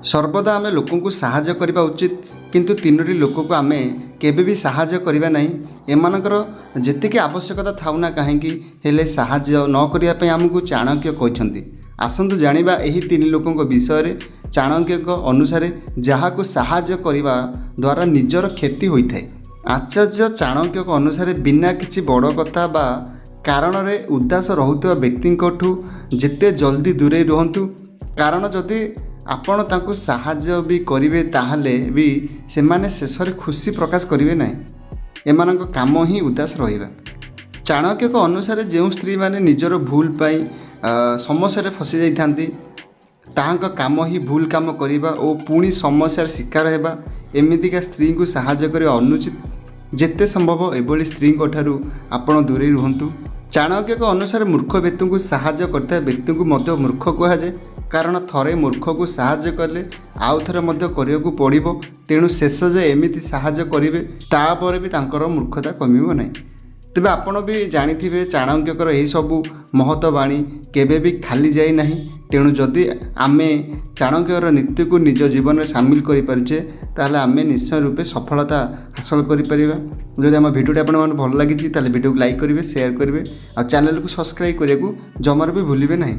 ସର୍ବଦା ଆମେ ଲୋକଙ୍କୁ ସାହାଯ୍ୟ କରିବା ଉଚିତ, କିନ୍ତୁ ତିନୋଟି ଲୋକକୁ ଆମେ କେବେ ବି ସାହାଯ୍ୟ କରିବା ନାହିଁ। ଏମାନଙ୍କର ଯେତିକି ଆବଶ୍ୟକତା ଥାଉ ନା କାହିଁକି, ହେଲେ ସାହାଯ୍ୟ ନ କରିବା ପାଇଁ ଆମକୁ ଚାଣକ୍ୟ କହିଛନ୍ତି। ଆସନ୍ତୁ ଜାଣିବା ଏହି ତିନି ଲୋକଙ୍କ ବିଷୟରେ ଚାଣକ୍ୟଙ୍କ ଅନୁସାରେ, ଯାହାକୁ ସାହାଯ୍ୟ କରିବା ଦ୍ୱାରା ନିଜର କ୍ଷତି ହୋଇଥାଏ। ଆଚାର୍ଯ୍ୟ ଚାଣକ୍ୟଙ୍କ ଅନୁସାରେ ବିନା କିଛି ବଡ଼ କଥା ବା କାରଣରେ ଉଦାସ ରହୁଥିବା ବ୍ୟକ୍ତିଙ୍କଠୁ ଯେତେ ଜଲ୍ଦି ଦୂରେଇ ରୁହନ୍ତୁ, କାରଣ ଯଦି ଆପଣ ତାଙ୍କୁ ସାହାଯ୍ୟ ବି କରିବେ, ତାହେଲେ ବି ସେମାନେ ଶେଷରେ ଖୁସି ପ୍ରକାଶ କରିବେ ନାହିଁ। ଏମାନଙ୍କ କାମ ହିଁ ଉଦାସ ରହିବା। ଚାଣକ୍ୟଙ୍କ ଅନୁସାରେ ଯେଉଁ ସ୍ତ୍ରୀମାନେ ନିଜର ଭୁଲ ପାଇଁ ସମସ୍ୟାରେ ଫସି ଯାଇଥାନ୍ତି, ତାହାଙ୍କ କାମ ହିଁ ଭୁଲ କାମ କରିବା ଓ ପୁଣି ସମସ୍ୟାର ଶିକାର ହେବା। ଏମିତିକା ସ୍ତ୍ରୀଙ୍କୁ ସାହାଯ୍ୟ କରିବା ଅନୁଚିତ। ଯେତେ ସମ୍ଭବ ଏଭଳି ସ୍ତ୍ରୀଙ୍କ ଠାରୁ ଆପଣ ଦୂରେଇ ରୁହନ୍ତୁ। ଚାଣକ୍ୟଙ୍କ ଅନୁସାରେ ମୂର୍ଖ ବ୍ୟକ୍ତିଙ୍କୁ ସାହାଯ୍ୟ କରିଥିବା ବ୍ୟକ୍ତିଙ୍କୁ ମଧ୍ୟ ମୂର୍ଖ କୁହାଯାଏ, କାରଣ ଥରେ ମୂର୍ଖକୁ ସାହାଯ୍ୟ କଲେ ଆଉ ଥରେ ମଧ୍ୟ କରିବାକୁ ପଡ଼ିବ। ତେଣୁ ଶେଷ ଯେ ଏମିତି ସାହାଯ୍ୟ କରିବେ, ତାପରେ ବି ତାଙ୍କର ମୂର୍ଖତା କମିବ ନାହିଁ। ତେବେ ଆପଣ ବି ଜାଣିଥିବେ, ଚାଣକ୍ୟଙ୍କର ଏହିସବୁ ମହତ ବାଣୀ କେବେ ବି ଖାଲି ଯାଇନାହିଁ। ତେଣୁ ଯଦି ଆମେ ଚାଣକ୍ୟର ନୀତିକୁ ନିଜ ଜୀବନରେ ସାମିଲ କରିପାରୁଛେ, ତାହେଲେ ଆମେ ନିଶ୍ଚୟ ରୂପେ ସଫଳତା ହାସଲ କରିପାରିବା। ଯଦି ଆମ ଭିଡ଼ିଓଟି ଆପଣମାନଙ୍କୁ ଭଲ ଲାଗିଛି, ତାହେଲେ ଭିଡ଼ିଓକୁ ଲାଇକ୍ କରିବେ, ସେୟାର କରିବେ ଆଉ ଚ୍ୟାନେଲକୁ ସବସ୍କ୍ରାଇବ୍ କରିବାକୁ ଜମାରୁ ବି ଭୁଲିବେ ନାହିଁ।